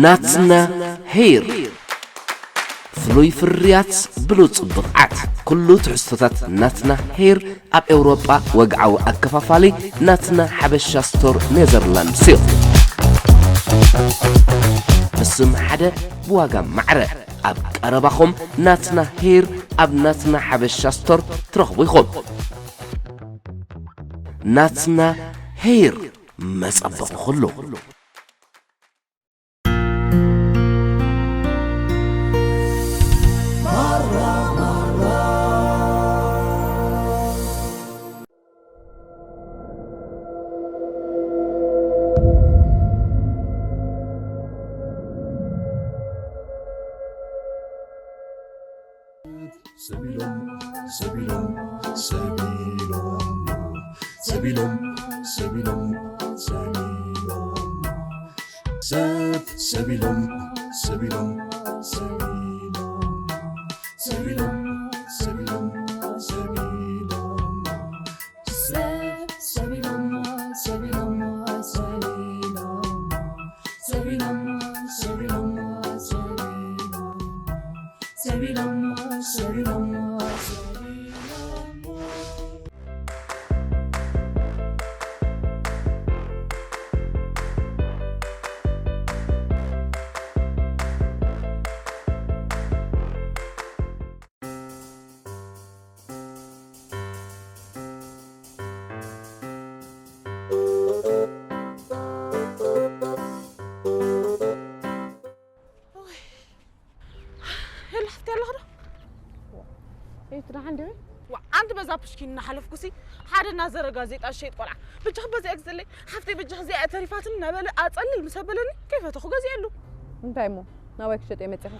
ናትና ሄር፣ ፍሉይ ፍርያት፣ ብሉጽ ብቕዓት። ኩሉ ትሕዝቶታት ናትና ሄር ኣብ ኤውሮጳ ወግዓዊ ኣከፋፋሊ ናትና ሓበሻ ስቶር ኔዘርላንድስ እዩ። ብስም ሓደ፣ ብዋጋ ማዕረ። ኣብ ቀረባኹም ናትና ሄር ኣብ ናትና ሓበሻ ስቶር ትረኽቡ ኢኹም። ናትና ሄር፣ መጸበቒ ኩሉ። ሰቢሎም፣ ሰቢሎም፣ ሰቢሎም፣ ሰቢሎም፣ ሰቢሎም፣ ሰቢሎም፣ ሰብ፣ ሰቢሎም፣ ሰቢሎም፣ ሰቢሎም፣ ሰቢሎም፣ ሰቢሎም፣ ሰቢሎም፣ ሰብ፣ ሰቢሎም፣ ሰቢሎም፣ ሰቢሎም፣ ሰቢሎም፣ ሰቢሎም፣ ሰቢሎም፣ ሰቢሎም፣ ሰቢሎም፣ ሰቢሎም። ሄሎ፣ ሓፍቲ ኣለኺ ዶ? ኤርትራ ሓንደበይ? ዋ፣ ኣንቲ በዛ ፑሽኪን እናሓለፍኩሲ ሓደ እናዘረ ጋዜጣ ዝሸይጥ ቆልዓ፣ "በጃኺ በዚኣ ግዝእለይ ሓፍተይ፣ በጃኺ እዚኣ እያ ተሪፋትኒ" እናበለ ኣጸልል ምስ ኣበለኒ፣ ከይፈተኹ ገዚኤሉ። እንታይ እሞ ናባይ ክሸጥ እየ መጺኺ?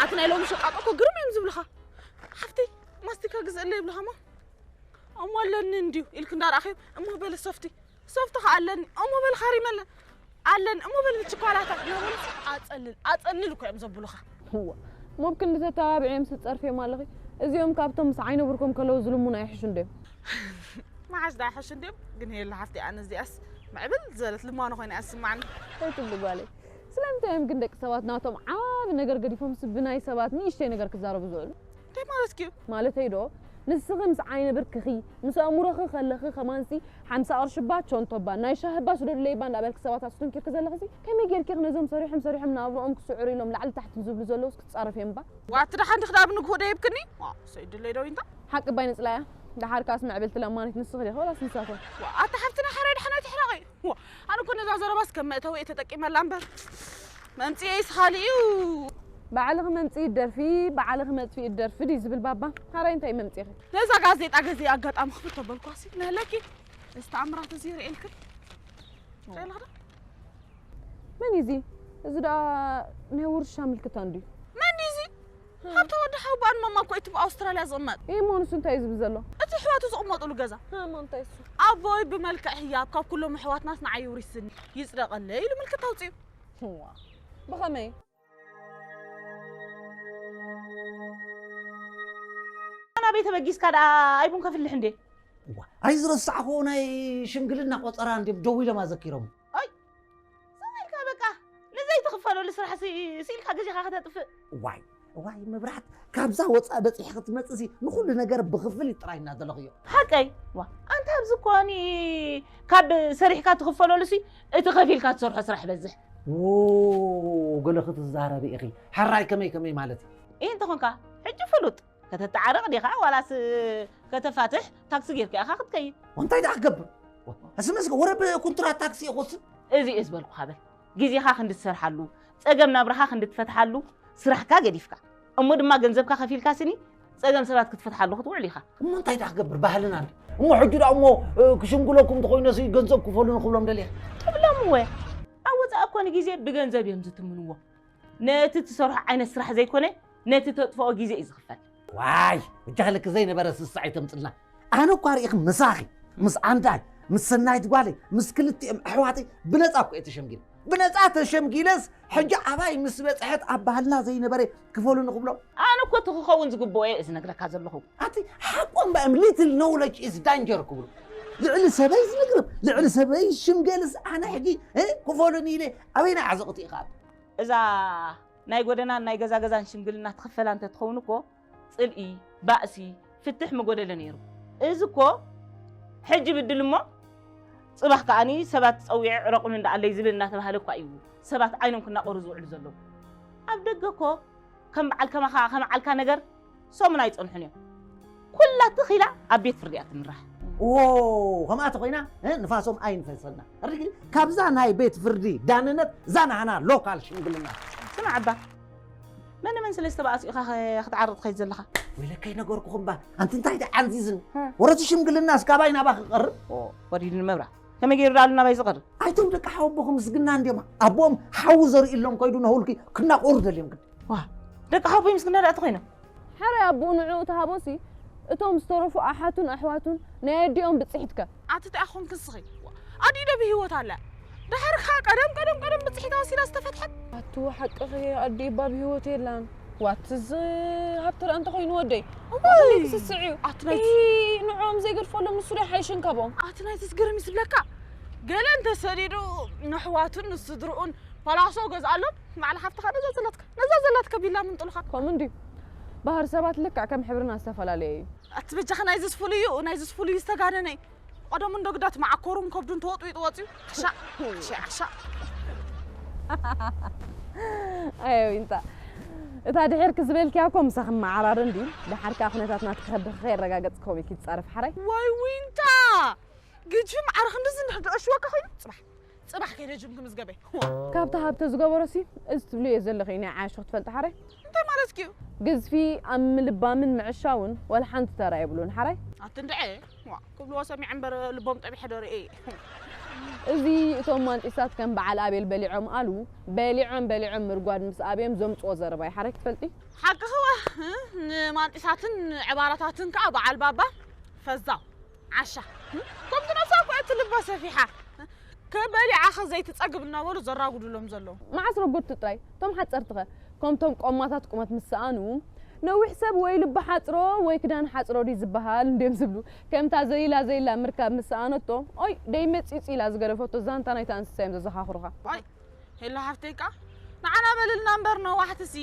ኣቲ ናይ ሎሚ ሸቃጦ እኮ ግርም እዮም ዝብልኻ። "ሓፍተይ፣ ማስቲካ ግዝእለይ" ይብልኻ እሞ፣ "እሞ ኣለኒ እንድዩ" ኢልክ እንዳረኣኽዮ፣ "እሞ በለ ሶፍቲ፣ ሶፍቲ ኸኣ ኣለኒ፣ እሞ በለ ካሪመለ ኣለኒ፣ እሞ በለ ችኮላታ" እናበሉሲ ኣጸልል ኣጸልል እኮ እዮም ዘብሉኻ። እዋ፣ እሞ ብክንዲ ተተባቢዐ ምስቲ ጸርፊ እዮም ኣለኺ። እዚኦም ካብቶም ምስ ዓይነ ብርኮም ከለዉ ዝልሙኑ ኣይሕሹን ድዮም? መሓሽ ዶ ኣይሕሹን ድዮም? ግን የለ ሓፍቲ፣ ኣነ እዚኣስ ምዕብል ዝበለት ልማኖ ኮይና እያ ትስማዓኒ። ኣይትብሊ ጓለይ። ስለምንታይ እዮም ግን ደቂ ሰባት ናቶም ዓቢ ነገር ገዲፎምሲ ብናይ ሰባት ንእሽተይ ነገር ክዛረቡ ዝውዕሉ? እንታይ ማለትኪ እዩ? ማለተይ ዶ፣ ንስኺ ምስ ዓይነ ብርክኺ፣ ምስ ኣእምሮኺ ከለኺ ከማንሲ ሓምሳ ቅርሺ እባ ቾንቶ እባ፣ ናይ ሻሂ እባ ስደዱለይ እባ እንዳበልኪ ሰባት ኣስትንኪርኪ ዘለኺሲ፣ ከመይ ጌርኪ ኢኺ ነዞም ሰሪሖም ሰሪሖም ናብርኦም ክስዕሩ ኢሎም ላዕሊ ታሕቲ ዝብሉ ዘለውስ ክትጻረፊ እምባ? ዋቲ ደሓን ዲኺ ዳብ ንግሆ ዶ ሂብክኒ? ዋ፣ ሰይድለይ ዶ ይንታ? ሓቂ እባ ይንጽላያ። ደሓር ከኣስ ምዕብልቲ ለማኒት ንስኺ ዲኺ ወላስ ንሳቶም? ዋ፣ ኣታ ሓፍትና ሕራይ ደሓን ኣይትሕረቒ። ዋ፣ ኣነ እኮ ነዛ ዘረባስ ከም መእተዊ እየ ተጠቂመላ እምበር፣ መምጽኤይስ ካልእ እዩ። ባዕልኺ መምጽኢት ደርፊ፣ ባዕልኺ መጥፍኢት ደርፊ ድዩ ዝብል ባባ? ሓራይ እንታይ መምጽኢኺ? ነዛ ጋዜጣ ገዚአ ኣጋጣሚ ክፍቶ በልኳሲ፣ ነህለኪ፣ እዚ ተኣምራት እዚ ይርእየልክን። ኦ። ርእየልኺ ዶ? መን እዩ እዚ? እዚ ደኣ ናይ ውርሻ ምልክታ እንድዩ። መን እዩ እዚ? ሃብተ ወዲ ሓውባን ማማ እኮ እቲ ብኣውስትራልያ ዝቕመጥ። እሞ ንሱ እንታይ እዩ ዝብል ዘሎ? እቲ ኣሕዋቱ ዝቕመጡሉ ገዛ። ሃ፣ እሞ እንታይ እሱ? ኣቦይ ብመልክዕ ህያብ ካብ ኩሎም ኣሕዋትናስ ንዓይ ውሪስኒ፣ ይጽደቐለይ ኢሉ ምልክታ ኣውጺኡ። እዋ፣ ብኸመይ? ናበይ ተበጊስካ ደኣ ኣይቡን ከፍልሕ እንዴ? እዋ፣ ኣይ ዝረሳዕክዎ ናይ ሽምግልና ቆጸራ እንዴ ደዊሎም ኣዘኪሮም። ኣይ፣ ዝም ኢልካ በቃ፣ ንዘይትኽፈለሉ ስራሕ ሲ-፣ ስኢልካ ግዜኻ ከተጥፍእ። እዋይ፣ እዋይ፣ መብራህት፣ ካብዛ ወጻኢ በጺሐ ክትመጽእሲ ንኹሉ ነገር ብኽፍሊት ጥራይ እናደለኽዮ። ሓቀይ? ዋ፣ ኣንታ ኣብዚ እኮ ኒ ካብ ሰሪሕካ ትኽፈለሉሲ እቲ ከፊልካ ትሰርሖ ስራሕ ይበዝሕ። ዎ፣ ገለ ክትዛረቢ ኢኺ። ሕራይ ከመይ ከመይ ማለት እዩ? ይህ እንተኾንካ፣ ሕጂ ፍሉጥ፣ ከተተዓርቕ ዲኻ ዋላስ ከተፋትሕ ታክሲ ጌርካ ኢኻ ክትከይድ? እንታይ ደኣ ክገብር? እስመ እስከ ወረ ብኩንትራት ታክሲ እየ ክወስድ? እዚ እየ ዝበልኩኻ በል። ግዜኻ ክንዲ ትሰርሓሉ፣ ጸገም ናብራኻ ክንዲ ትፈትሓሉ፣ ስራሕካ ገዲፍካ፣ እሞ ድማ ገንዘብካ ከፊልካ ስኒ፣ ጸገም ሰባት ክትፈትሓሉ ክትውዕል ኢኻ። እሞ እንታይ ደኣ ክገብር? ባህልና እንዲ። እሞ ሕጂ ደኣ እሞ፣ እ፣ ክሽምግለኩም እንተኾይነ ሲ ገንዘብ ክፈሉኒ ክብሎም ደልየ። ትብሎም እወ። ኣብ ወጻኢ እኮ ንግዜ ብገንዘብ እዮም ዝትምንዎ። ነቲ ትሰርሖ ዓይነት ስራሕ ዘይኮነ፣ ነቲ ተጥፍኦ ግዜ እዩ ዝኽፈል። ዋይ፣ ብጃኽልኪ ዘይነበረ ስስዐ ኣይተምጽልና። ኣነ እኳ ርኢኺ ምሳኺ፣ ምስ ዓንዳይ፣ ምስ ሰናይት ጓለይ፣ ምስ ክልቲኦም ኣሕዋተይ ብነጻ እኮ እየ ተሸምጊለ። ብነጻ ተሸምጊለስ፣ ሕጂ ኣባይ ምስ በጽሐት ኣብ ባህልና ዘይነበረ ክፈሉኒ ክብሎ። ኣነ እኮ እቲ ክኸውን ዝግብኦ እየ ዝነግረካ ዘለኹ። ኣቲ ሓቆም እምበኣም፣ little knowledge is danger ክብሉ። ልዕሊ ሰበይ ዝንግርም፣ ልዕሊ ሰበይ ዝሽምገልስ ኣነ ሕጂ፣ እ፣ ክፈሉኒ ኢለ ኣበይና ዓዘቕቲ ኢኻ? እዛ ናይ ጎደናን ናይ ገዛ ገዛን ሽምግልና ትኽፈላ እንተትኸውን እኮ ጽልኢ፣ ባእሲ፣ ፍትሕ ምጎደለ ነይሩ። እዚ እኮ ሕጂ ብድል እሞ ጽባሕ ከኣኒ ሰባት ጸዊዐ ዕረቑኒ እንዳኣለይ ዝብል እናተባህለ እኳ እዩ ሰባት ዓይኖም ክናቆሩ ዝውዕሉ ዘለዉ። ኣብ ደገ እኮ ከም በዓል ከማኻ ከመዓልካ ነገር ሰሙን ኣይጸንሑን እዮም። ኩላ ትኺላ ኣብ ቤት ፍርዲ እያ ትምራሕ። ዎ ከምኣ ተኮይና እ፣ ንፋሶም ኣይንፈሰና ርግል ካብዛ ናይ ቤት ፍርዲ ዳንነት እዛ ናህና ሎካል ሽምግልና ስማዕ ኣባ፣ መን መን ስለ ዝተባኣሱ ኢኻ ኸ- ክትዓርቕ ትኸይድ ዘለኻ? ወይለከይ ነገርኩኹም ባ ኣንቲ እንታይ ተዓንዚዝን ወረቲ ሽምግልና እስካባይ ናባ ክቐርብ ወዲድኒ መብራ ከመይ ገይሩ ዳሉ ናባይ ዝቐርብ? ኣይቶም ደቂ ሓወቦኹም ምስግና እንዲዮም ኣቦኦም ሓዊ ዘርእሎም ከይዱ ነሁልኪ ክናቆሩ ደልዮም ግዲ ዋ ደቂ ሓወቦይ ምስግና ዳኣ ተኾይኖም ሓራይ ኣቦኡ ንዕኡ ተሃቦሲ እቶም ዝተረፉ ኣሓቱን ኣሕዋቱን ናይ ኣዲኦም ብፅሒትከ ኣትትኣ ኾንክ ንስኺ ኣዲዶ ብህይወት ኣለ ድሕርካ ቀደም ቀደም ቀደም ብፅሒት ወሲዳ ዝተፈትሐት ኣቱ ሓቅኺ ኣዲ እባ ብህይወት የላን ዋትዝ ሃብቲ ርኣ እንተኾይኑ ወደይ ኣቦይ ክስስዕ እዩ ኣቲ ናይ ንዕኦም ዘይገድፈሎም ንሱ ዶ ሓይሽን ካብኦም ኣቲ ናይ ትስግርም ይስብለካ ገለ እንተሰዲዱ ንሕዋቱን ንስድርኡን ፓላሶ ገዝኣሎም ንዓል ሓፍትኻ ነዛ ዘላትካ ነዛ ዘላትካ ቢላ ምንጥልኻ ከምኡ እንድዩ ባህር ሰባት ልክዕ ከም ሕብርና ዝተፈላለየ እዩ ኣቲ በጃኻ ናይዝስ ፍሉይ እዩ ናይዝስ ፍሉይ ዝተጋነነ እዩ ቀደሙ እንዶ ግዳ ትመዓኮሩን ከብዱን ተወጥዊጡ ወፅዩ ዓሻ ዓሻ ዓሻ ኣየ ዊንታ እታ ድሕርኪ ዝበልክያ እኮ ምሳኺ መዓራረ እንድዩ ደሓር ከዓ ኩነታት ናትኪ ከብድኺ ከየረጋገፅኪ ከምኡ ኢልኪ ትፃረፊ ሓራይ ዋይ ዊንታ ግድፊ መዓረ ክንድዚ እንድሕር ደቐሽወካ ኮይኑ ፅባሕ ፅባሕ ከይደ ጅምኪ ምስ ገበይ ካብቲ ሃብተ ዝገበሮሲ እዚ ትብልዮ ዘለኺ ናይ ዓያሹ ክትፈልጢ ሓራይ እንታይ ማለት እዩ ግዝፊ ኣብ ምልባምን ምዕሻውን ዋላ ሓንቲ ተራ የብሉን ሓራይ ኣቲ እንድዐ ክብልዎ ሰሚዐ እምበር ልቦም ጠቢሐ ዶ ርእየ እዚ እቶም ማንጢሳት ከም በዓል ኣቤል በሊዖም ኣሉ በሊዖም በሊዖም ምርጓድ ምስ ኣብዮም ዘምፅኦ ዘረባ እዩ ሓራይ ክትፈልጢ ሓቅኽዋ ንማንጢሳትን ዕባራታትን ከዓ በዓል ባባ ፈዛው ዓሻ ከምቲ ነብሳ እኮ እቲ ልባ ሰፊሓ ከበሊዓ ኸ ዘይትፀግብ እናበሉ ዘራጉድሎም ዘለዉ መዓስ ረጎድቲ ጥራይ እቶም ሓፀርትኸ ከምቶም ቆማታት ቁመት ምስ ሰኣኑ ነዊሕ ሰብ ወይ ልቢ ሓፅሮ ወይ ክዳን ሓፅሮ ድዩ ዝበሃል እንድዮም ዝብሉ ከምታ ዘሊላ ዘሊላ ምርካብ ምስ ሰኣነቶ ኦይ ደይ መፂፅ ኢላ ዝገደፈቶ ዛንታ ናይታ እንስሳ እዮም ዘዘኻኽሩኻ ሄሎ ሓፍተይ ቃ ንዓና በልልና እምበር ነዋሕትሲ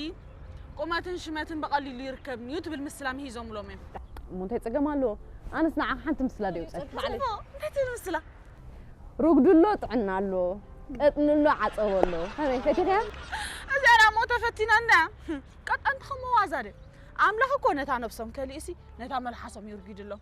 ቁመትን ሽመትን ብቐሊሉ ይርከብን እዩ ትብል ምስላ ምሂዞምሎም እዮም እሞ እንታይ ፀገም ኣለዎ ኣነስ ንዓኻ ሓንቲ ምስላ ዶ ይውፀል ባዕለይ እንታይ ትብል ምስላ ሩግድሎ ጥዕና ኣሎ ቀጥንሎ ዓፀቦ ኣሎ ከመይ ፈቲኽያ እዚኣ ዳሞ ተፈቲናና ቀጣንቲ ከመዋዛ ደ ኣምላኽ እኮ ነታ ነብሶም ከሊእሲ ነታ መልሓሶም ይርጊድሎም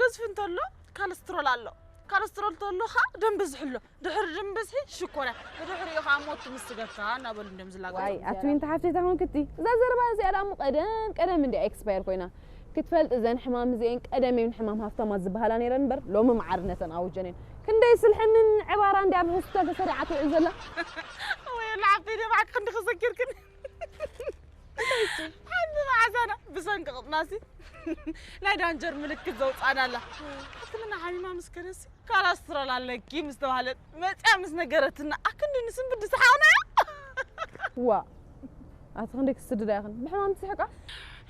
ግዝፊ እንተሎ ካልስትሮል ኣሎ ካልስትሮል እንተሎ ከዓ ደም ብዝሒ ኣሎ ድሕሪ ድም ብዝሒ ሽኮርያ ብድሕሪኡ ከዓ ሞት ትምስገካ እናበሉ እንዲም ዝላገ ዋይ ኣትዊን ተሓፍተይ ታኾን ክቲ እዛ ዘረባ እዚኣ ደኣ ቀደም ቀደም እንዲያ ኤክስፓየር ኮይና ክትፈልጥ እዘን ሕማም እዚአን ቀደም እየን ሕማም ሃፍታማት ዝበሃላ ነይረን እምበር ሎሚ መዓርነተን ኣውጀን እየን ክንደይ ስልሕንን ዕባራ እንዲያ ኣብ ሆስፒታል ተሰሪዓ ትውዕል ዘላ ወይ ለዓብተይ ደባዕክ ክንዲ ክዘኪርክን ሓንቲ መዓዛና ብሰንኪ ቅጥናሲ ናይ ዳንጀር ምልክት ዘውፃና ኣላ ሕክምና ሓሚማ ምስ ከደሲ ካላስትሮል ኣለኪ ምስ ተባህለት መፅያ ምስ ነገረትና ኣክንዲ ንስንብድ ዝሰሓቕናዮ ዋ ኣቲ ክንደይ ክስድዳ ይኽን ብሕማም ትስሕቃ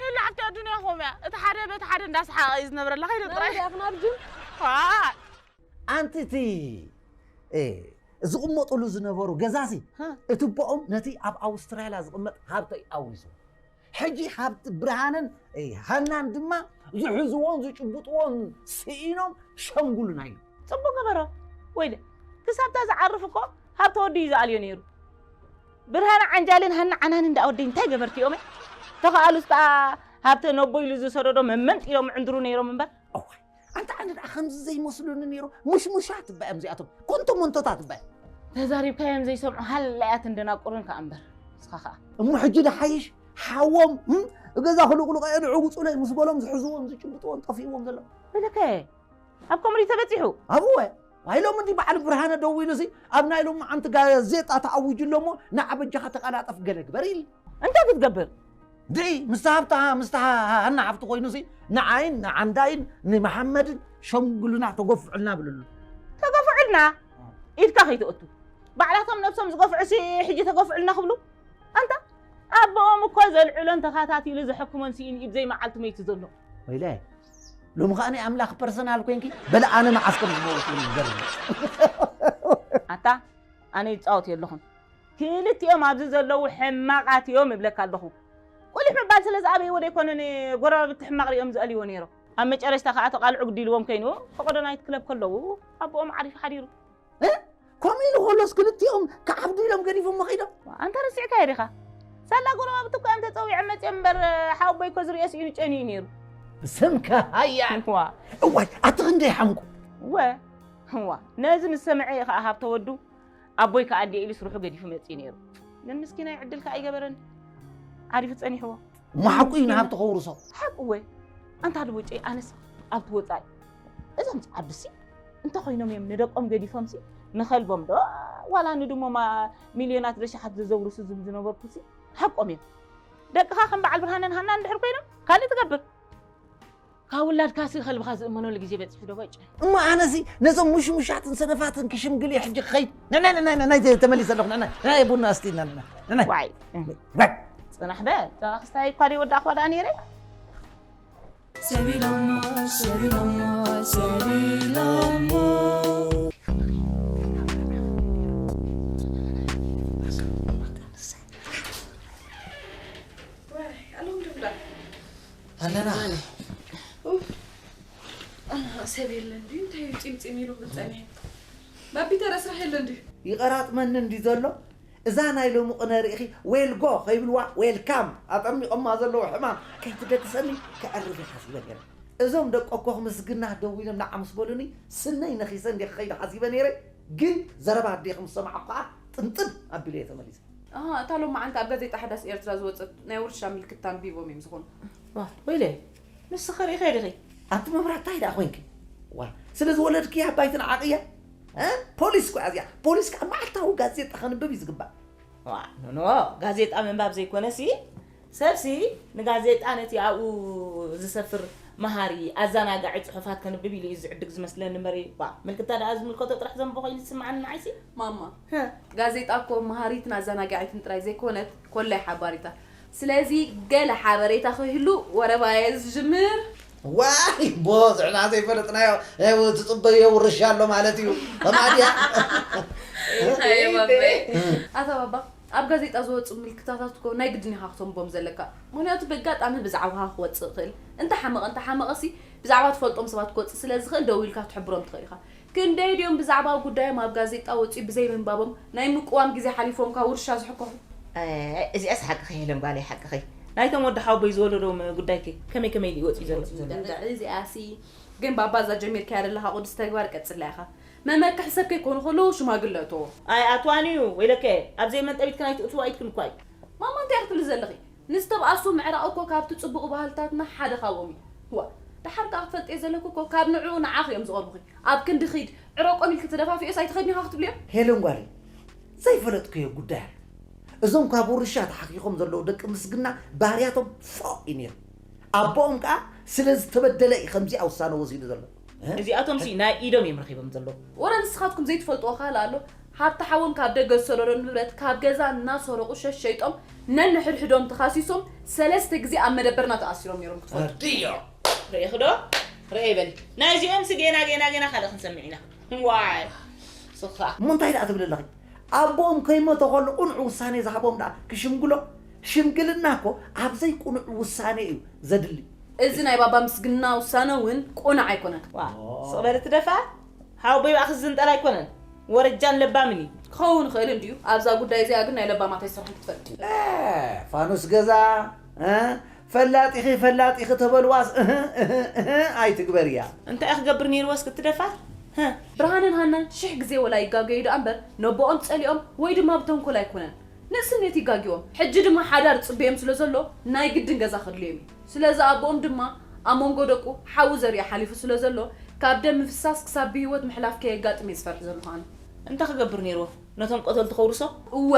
ሄላ ሓፍቲ ኣዱንያ ኾም እያ እቲ ሓደ በቲ ሓደ እንዳሰሓቐ እዩ ዝነብረላ ከይደ ጥራይ ክናርጅም ኣንቲ እቲ ዝቕመጡሉ ዝነበሩ ገዛሲ እቲ ቦኦም ነቲ ኣብ ኣውስትራልያ ዝቕመጥ ሃብተይ ኣውሪሱ ሕጂ ሃብቲ ብርሃንን ሃናን ድማ ዝሕዝዎን ዝጭብጥዎን ስኢኖም ሸንጉሉና ኢሉ ፅቡቅ ገበሮ ወይለ ክሳብታ ዝዓርፍ እኮ ሃብተ ወዲ እዩ ዝኣልዮ ነይሩ ብርሃን ዓንጃልን ሃና ዓናንን ደኣ ወደይ እንታይ ገበርቲ እዮም ተኸኣሉስ ከኣ ሃብተ ነቦ ኢሉ ዝሰደዶ መመንጢሎም ዕንድሩ ነይሮም እምበር ኣንታ ኣነ ደኣ ከምዚ ዘይመስሉኒ ነይሩ ሙሽሙሻት እባ እዮም እዚኣቶም ኮንቶ መንቶታት እባ እዮም ተዛሪብካዮም ዘይሰምዑ ሃላያትን ደናቁርን ከኣ እምበር ንስኻ ከኣ እሞ ሕጂ ደሓይሽ ሓዎም እም፣ ገዛ ክልቁልቀ እየ ንዕውፁለይ ምስ በሎም ዝሕዝዎም ዝጭብጥዎም ጠፊእዎም ዘሎ በለከ ኣብ ከምሪ ተበፂሑ ኣብወ ዋይሎም እንዲ በዓል ብርሃነ ደው ኢሉሲ ኣብ ናይ ሎማዓንቲ ጋዜጣ ተኣዊጁ ኣሎ እሞ ንዓ በጃኻ ተቀላጠፍ ገለ ግበር ኢል እንታይ ክትገብር ድዒ ምስታ ሃብታ ምስታ ሃና ሃብቲ ኮይኑሲ ንዓይን ንዓንዳይን ንመሓመድን ሸንጉልና ተጎፍዑልና ብልሉ ተገፍዑልና ኢድካ ከይትእቱ ባዕላቶም ነብሶም ዝገፍዑሲ ሕጂ ተገፍዑልና ክብሉ ኣንታ ኣቦኦም እኮ ዘልዕሎን ተኻታቲሉ ዘሐክሞን ስኢኑ ኢድ ዘይመዓልቲ መይቱ ዘሎ ወይለ ሎሚ ከኣ ናይ ኣምላኽ ፐርሰናል ኮንኪ በለ ኣነ መዓስ ከም ዝመወት ይገርም ኣታ ኣነ ይጻወት የለኹን ክልቲኦም ኣብዚ ዘለዉ ሕማቓት እዮም እብለካ ኣለኹ። ቁሊሕ ምባል ስለ ዝኣበይዎ ዶ ኣይኮነን ጎረባብቲ ሕማቕ ሪኦም ዝኣልይዎ ነይሮም። ኣብ መጨረሽታ ከኣ ተቓልዑ ግዲልዎም ከይኑ ፈቐዶ ናይት ክለብ ከለዉ ኣቦኦም ዓሪፉ ሓዲሩ። እ? ከምኡ ኢሉ ከሎስ ክልቲኦም ክዓብዱ ኢሎም ገዲፎሞ ከይዶም? ኣንታ ረሲዕካዮ ዲኻ? ሳላ ጎረባብቲ እኮ እዮም ተጸዊዖም መጺኦም እምበር፣ ሓወቦይ እኮ ዝርእዮ ስኢኑ ጨንዩ ነይሩ። ስምካ ሃያ። ዋ። እዋይ፣ ኣቲ ክንደይ ሓምቁ። ወ-፣ ዋ። ነዚ ምስ ሰምዐ እዩ ከኣ ሃብተ ወዱ ኣቦይ ከኣ ኣድልየ ኢሉ ስርሑ ገዲፉ መጺኡ ነይሩ። ግን ምስኪናይ ዕድል ከኣ ኣይገበረን። ዓሪፉ ጸኒሕዎ። እሞ ሓቁ እዩ ንሃብቲ ከውርሶ። ሓቁ ወይ? ኣንታ ድቦጨይ ኣነስ ኣብቲ ወጻኢ። እዞም ጸዓዱሲ እንተ ኮይኖም እዮም ንደቆም ገዲፎምሲ ንኸልቦም ዶ ዋላ ንድሞማ ሚልዮናት ለሽሓት ዘዘውርሱ ዝም ዝነበርኩሲ ሓቆም እዮም። ደቅኻ ከም በዓል ብርሃንን ሃናን እንድሕር ኮይኖም ካልእ ትገብር። ካብ ውላድካሲ ከልብኻ ዝእመነሉ ግዜ በጺሑ ዶ ቦጭ? እሞ ኣነሲ ነዞም ሙሽሙሻትን ሰነፋትን ክሽምግል እየ ሕጂ ክኸይድ። ንዕናይ፣ ንዕናይ፣ ንዕናይ፣ ንዕናይ ተመሊሰ ኣለኹ። ንዕናይ፣ ንዕናይ ቡና ኣስቲና፣ ንዕናይ፣ ንዕናይ። ዋይ። ዋይ። ጽናሕ በል። እዛ ክስታይ እኳ ደይወዳእኽዋ ደኣ ነይረ። ሰቢሎሞ፣ ሰቢሎሞ፣ ሰቢሎሞ። ዋይ፣ ኣለኹም ዶ እንዳ? ኣለና። ኡፍ። ኣነ ሰብ የለን ድዩ? እንታይ እዩ ፂምፂም ኢሉ ክብል ፀኒሑ? ባቢ፣ ተረ ስራሕ የለን ድዩ? ይቐራጥመኒ እንዲ ዘሎ፣ እዛ ናይ ሎሚ ቅነ ርኢኺ ዌል ጎ ከይብልዋ ዌልካም ኣጠሚቖማ ዘለዉ ሕማም ከይትደግሰኒ ከዕርፍ እየ ሓሲበ ነይረ። እዞም ደቂ ኮኽ ምስግና ደዊሎም ንዓ ምስ በሉኒ፣ ስነይ ነኺሰ እንዲ ክኸይድ ሓሲበ ነይረ፣ ግን ዘረባ ኣዴኺ ምስ ሰማዕኩ ከዓ ጥንጥን ኣቢለ እየ ተመሊሰ። ኣሃ፣ እታ ሎማዓንቲ ኣብ ጋዜጣ ሓዳስ ኤርትራ ዝወጸት ናይ ውርሻ ምልክታ ኣንቢቦም እዮም ዝኾኑ። ዋ፣ ወይለይ፣ ንስኺ ርኢኺ ዲኺ? ኣንቲ መብራት ታይ ደኣ ኮይንኪ? ዋ፣ ስለ ዝወለድክያ ኣባይቲ ንዓቕያ? እ? ፖሊስ እኮ እያ እዚኣ። ፖሊስ ከዓ መዓልታዊ ጋዜጣ ከንብብ እዩ ዝግባእ። ዋ፣ ኖኖ፣ ጋዜጣ ምንባብ ዘይኮነሲ፣ ሰብሲ ንጋዜጣ ነቲ ኣብኡ ዝሰፍር መሃሪ፣ ኣዘናጋዒ ጽሑፋት ከንብብ ኢሉ እዩ ዝዕድግ ዝመስለኒ እምበሪ፣ ዋ፣ ምልክታ ደኣ ዝምልከቶ ጥራሕ ዘንብቦ ኮይኑ ዝስምዓኒ ንዓይሲ። ማማ፣ ሀ። ጋዜጣ እኮ መሃሪትን ኣዘናጋዒትን ጥራይ ዘይኮነት፣ ኮላይ ሓባሪታ። ስለዚ ገለ ሓበሬታ ከይህሉ ወረባየ ዝጅምር። ዋይ፣ ቦ፣ ዝዕና ዘይፈለጥናዮ፣ እ፣ ትጽበዮ ውርሻ ኣሎ ማለት እዩ። ከምኣ ድያ? ኣየ ባባይ። ኣታ ባባ፣ ኣብ ጋዜጣ ዝወጹ ምልክታታት እኮ ናይ ግድን ኢኻ ክተንቦም ዘለካ። ምኽንያቱ በጋጣሚ ብዛዕባኻ ክወጽእ ይኽእል። እንተ ሓመቐ፣ እንተ ሓመቐሲ ብዛዕባ ትፈልጦም ሰባት ክወጽእ ስለ ዝኽእል ደዊልካ ክትሕብሮም ትኽእል ኢኻ። ክንደይ ድዮም ብዛዕባ ጉዳዮም ኣብ ጋዜጣ ወጺኡ ብዘይ ምንባቦም ናይ ምቅዋም ግዜ ሓሊፎምካ ውርሻ ዝሕከኹ? ኣይ፣ እዚኣስ ሓቅኺ ሄለን ጓለይ፣ ሓቅኺ። ናይቶም ወዲ ሓወቦይ ዝወለዶም ጉዳይከ ከመይ ከመይ ድዩ ወጺኡ ዘሎ? እንድዒ እዚኣሲ ግን ባባ እዛ ጀሚርካያ ዘለኻ ቅዱስ ተግባር ቀጽላ ኢኻ። መመክሒ ሰብ ከይኮኑ ከለዉ ሽማግለ እቶ። ኣይ ኣትዋን እዩ ወይለከ፣ ኣብ ዘይመንጠቢትክን ኣይትእትዋ ኢትክን እኳ እዩ። ማማ እንታይ ክትብሊ ዘለኺ? ንዝተብኣሱ ምዕራቕ እኮ ካብቲ ጽቡቕ ባህልታትና ሓደ ካብኦም እዩ። ዋ፣ ደሓር ከኣ ክትፈልጥዮ ዘለኪ እኮ ካብ ንዕኡ ንዓኺ እዮም ዝቐርቡኺ። ኣብ ክንዲ ኺድ ዕረቆም ኢልኪ ተደፋፊኦስ ኣይትኸድኒ ኢኻ ክትብልዮ? ሄለን ጓለይ፣ ዘይፈለጥክዮ ጉዳይ ኣሎ። እዞም ካብ ውርሻ ተሓኪኾም ዘለዉ ደቂ ምስግና ባህርያቶም ፎእ እዩ ነይሩ። ኣቦኦም ከኣ ስለ ዝተበደለ እዩ ከምዚኣ ውሳነ ወሲዱ ዘሎ። እ? እዚኣቶምሲ ናይ ኢዶም እዮም ረኺቦም ዘለዉ። ወረ ንስኻትኩም ዘይትፈልጥዎ ካልእ ኣሎ? ሃብቲ ሓዎም ካብ ደገ ዝሰደዶ ንብረት ካብ ገዛ እናሰረቑ ሸሸይጦም ነንሕድሕዶም ተኻሲሶም ሰለስተ ግዜ ኣብ መደበርና ተኣሲሮም ነይሮም ክትፈልጡ። ኣድዮ! ርኢኺ ዶ? ርኤ በሊ። ናይዚኦምሲ ጌና፣ ጌና፣ ጌና ካልእ ክንሰምዕ ኢና። ዋይ! ስኻ። እሞ እንታይ ደኣ ትብሊ ኣለኺ? ኣቦኦም ከይሞተ ከሎ ቁኑዕ ውሳኔ ዝሃቦም ደኣ ክሽምግሎ? ሽምግልና እኮ ኣብ ዘይቁኑዕ ውሳኔ እዩ ዘድሊ። እዚ ናይ ባባ ምስግና ውሳነ እውን ቁኑዕ ኣይኮነን። ዋ፣ ስቕ በሊ ትደፋ። ሓወቦይ ብኣኺ ዝዝንጠል ኣይኮነን። ወረጃን ለባምን እዩ። ክኸውን ይኽእል እንድዩ። ኣብዛ ጉዳይ እዚኣ ግን ናይ ለባማት ኣይሰርሕን ክትፈልጥ። እ፣ ፋኑስ ገዛ፣ እ፣ ፈላጢኺ፣ ፈላጢኺ ተበልዋስ፣ እህ፣ እህ፣ እህ፣ ኣይትግበርያ። እንታይ ክገብር ነይርዎ እስኪ ትደፋር? ህ። ብርሃንን ሃናን ሽሕ ግዜ ወላ ይጋገዩ ደኣ እምበር፣ ነቦኦም ጸሊኦም ወይ ድማ ብተንኮል ኣይኮነን። ንእስነት ይጋግዮም። ሕጂ ድማ ሓዳር ጽበዮም ስለ ዘሎ፣ ናይ ግድን ገዛ ከድልዮም እዩ። ስለዚ ኣቦኦም ድማ ኣብ መንጎ ደቁ ሓዊ ዘሪኡ ሓሊፉ ስለ ዘሎ፣ ካብ ደም ምፍሳስ ክሳብ ብህይወት ምሕላፍ ከየጋጥም እየ ዝፈርሕ ዘለኹ ኣነ። እንታይ ክገብር ነይርዎ? ነቶም ቀተልቲ ከውርሶ? እወ።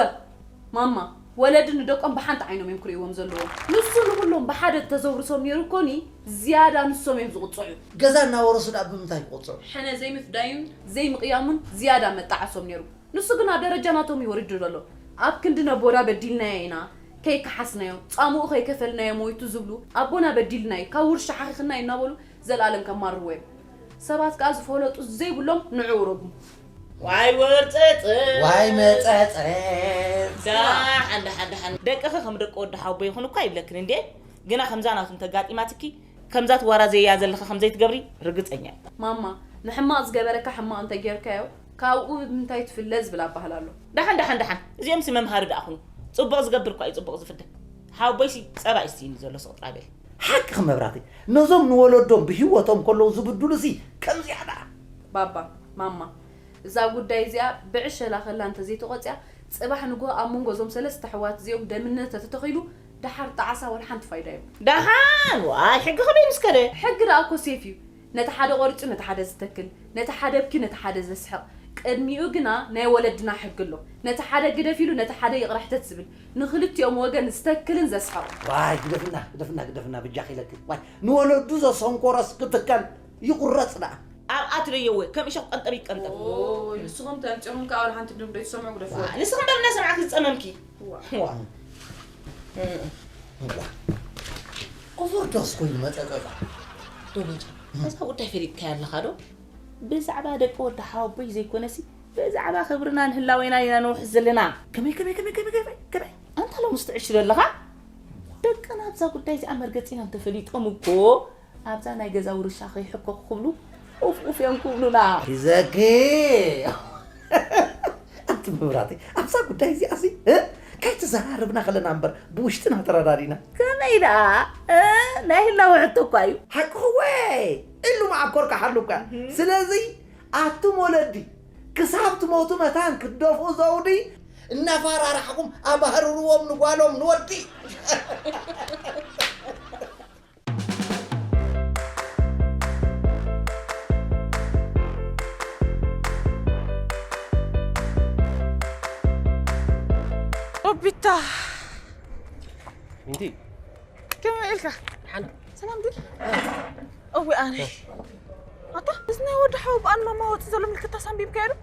ማማ፣ ወለዲ ንደቆም ብሓንቲ ዓይኖም እዮም ክርእይዎም ዘለዎም። ንሱ ንኹሎም ብሓደ እንተዘውርሶም ነይሩ እኮኒ፣ ዝያዳ ንሶም እዮም ዝቕጽዑ። ገዛ እናወረሱ ደኣ ብምንታይ ክቕጽዑ? ሕነ ዘይምፍዳዩን ዘይምቕያሙን ዝያዳ መጣዓሶም ነይሩ። ንሱ ግን ኣብ ደረጃ ናቶም እዩ ወሪዱ ዘሎ። ኣብ ክንዲ ነቦና በዲልናዮ ኢና፣ ከይከሓስናዮ፣ ጻምኡ ከይከፈልናዮ ሞይቱ ዝብሉ፣ ኣቦና በዲልናዩ፣ ካብ ውርሻ ሓኺኽናዩ እናበሉ ዘልኣለም ከማርርዎ እዮም። ሰባት ከኣ ዝፈለጡ ዘይብሎም ንዕኡ ረጉሙ። ዋይ ወርፀፀ። ዋይ መፀፀ። ዳሓን ዳሓን ዳሓን ደቅኺ ከም ደቂ ወዲ ሓወቦ ይኹን እኳ ይብለክን እንዴ። ግና ከምዛ ናቱ እንተጋጢማትኪ ከምዛ ትዋራዘያ ዘለኺ ከምዘይትገብሪ ርግፀኛ እየ። ማማ፣ ንሕማቕ ዝገበረካ ሕማቕ እንተጌርካዮ ካብኡ ብምንታይ ትፍለ ዝብል ኣባህላ ኣሎ። ዳሓን ዳሓን ዳሓን እዚኦም ሲ መምሃሪ ደኣ ኩኑ። ፅቡቕ ዝገብር እኳ እዩ ፅቡቕ ዝፍደ። ሓወቦይሲ ፀባ እዩ ዝስይኒ ዘሎ ስቕ ጥራይ በል። ሓቅኺ መብራህቲ፣ ነዞም ንወለዶም ብህይወቶም ከለዉ ዝብድሉ ሲ ከምዚኣ ደኣ። ባባ፣ ማማ፣ እዛ ጉዳይ እዚኣ ብዕሸላ ከላ እንተዘይተቖፅያ፣ ፅባሕ ንግሆ ኣብ መንጎ እዞም ሰለስተ ኣሕዋት እዚኦም ደምነት ተተተኺሉ፣ ደሓር ጣዕሳ ወላ ሓንቲ ፋይዳ የብሉን። ደሓን ዋይ ሕጊ ከመይ ምስ ከደ። ሕጊ ደኣ እኮ ሴፍ እዩ። ነቲ ሓደ ቆሪፁ ነቲ ሓደ ዝተክል፣ ነቲ ሓደ ኣብኪ ነቲ ሓደ ዘስሕቕ። ቅድሚኡ ግና ናይ ወለድና ሕጊ ኣሎ። ነቲ ሓደ ግደፍ ኢሉ ነቲ ሓደ ይቕረ ሕተት ዝብል። ንኽልቲኦም ወገን ዝተክልን ዘስሕቕ። ዋይ ግደፍና ግደፍና ግደፍና ብጃኺ ኢለኪ። ዋይ ንወለዱ ዘሰንኮረስ ክትከል ይቑረፅ ደኣ። ኣብኣ ትለየወ ከም እሾኽ ቀንጠብ ይቀንጠብ። ንስኹም ተምፂኹም ከዓ ወላ ሓንቲ ድምዶ ይትሰምዑ ግደፍዎ። ንስኺ እምበር እናሰማዕኪ ዝፀመምኪ። ኮፈርዶስ ኮይኑ መፀፀፃ ዶበጫ። እዛ ጉዳይ ፈሊጥካያ ኣለኻ ዶ? ብዛዕባ ደቂ ወዲ ሓወቦይ ዘይኮነሲ ብዛዕባ ክብርናን ህላዌናን ኢና ንውሕዝ ዘለና። ከመይ ከመይ ከመይ ከመይ ከመይ ከመይ? ኣንታ ሎምስ ትዕሽር ኣለኻ? ደቅና ኣብዛ ጉዳይ እዚኣ መርገፂና እንተፈሊጦም እኮ ኣብዛ ናይ ገዛ ውርሻ ከይሕከኹ ክብሉ ኡፍ ኡፍ እዮም ክብሉና። ሒዘኪ ኣንቲ መብራህቲ ኣብዛ ጉዳይ እዚኣ ሲ እ? ከይተዘራረብና ከለና እምበር ብውሽጥና ተረዳዲና። ከመይ ደኣ እ? ናይ ህላወ ሕቶ እኳ እዩ። ሓቅኺ ወይ ኢሉ መዓኮር ክሓሉ እኳ። ስለዚ ኣቱም ወለዲ ክሳብ ትሞቱ መታን ክትደፍኡ ዘውዲ እናፈራራሕኹም ኣባህርርዎም ንጓሎም ንወዲ። ኦቢታ ሚንቲ ከመይ ኢልካ? ሓን ሰላም ድል እዊ ኣነ ኣታ እዚ ናይ ወዲ ሓው ብኣን ማማ ወፂ ዘሎ ምልክታ ሳንቢብካዮ ዶ?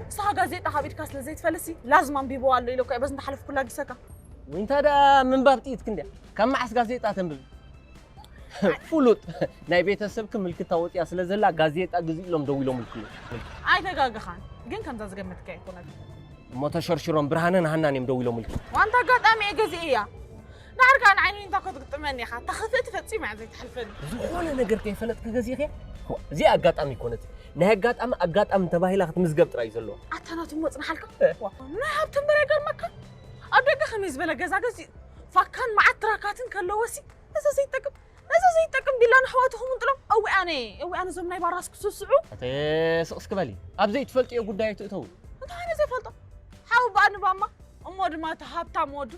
ንስኻ ጋዜጣ ካብ ኢድካ ስለ ዘይትፈልሲ ላዝም ኣንቢብዋ ኣሎ ኢለኳ በዚ እንዳሓለፍኩላ ጊሰካ ወይንታ ደኣ ምንባብ ጥኢትክ እንድያ ካብ መዓስ ጋዜጣ ተንብብ ፍሉጥ ናይ ቤተሰብኪ ምልክታ ወፂኣ ስለ ዘላ ጋዜጣ ግዝእ ኢሎም ደዊሎምልኪ እዮም። ኣይተጋገኻን ግን ከምዛ ዝገመትካ ኣይኮነትን። እሞ ተሸርሽሮም ብርሃነን ሃናን እዮም ደዊሎምልኪ። ዋንታ ኣጋጣሚ እየ ገዚኤያ። ዳሕር ከኣ ንዓይኒ እንታይ ክትግጥመኒ ኢኻ? እታ ክፍእቲ ፈጺማ እያ ዘይትሓልፈኒ። ዝኾነ ነገር ከይፈለጥኪ ገዚእኽያ? እዚኣ ኣጋጣሚ ኣይኮነትን። ናይ ኣጋጣሚ ኣጋጣሚ ተባሂላ ክትምዝገብ ጥራይ እዩ ዘለዋ። ኣታ ናቱ እሞ ጽንሓልካ። ናይ ሃብቶም በርሀ ይገርመካ። ኣብ ደገ ከመይ ዝበለ ገዛ ገዚኡ ፋካን መዓት ትራካትን ከለዎሲ ነዚ ዘይጠቅም ነዚ ዘይጠቅም ቢላ ንሕዋቱ ክምንጥሎም እዊ ኣነ እዊ ኣነ እዞም ናይ ባራስ ክስስዑ ኣተ ስቕ እስኪ በሊ ኣብ ዘይትፈልጥዮ ጉዳይ ኣይትእተዊ እንታይ ኣነ ዘይፈልጦ ሓው ባኒ ባማ እሞ ድማ እቲ ሃብታም ወዱ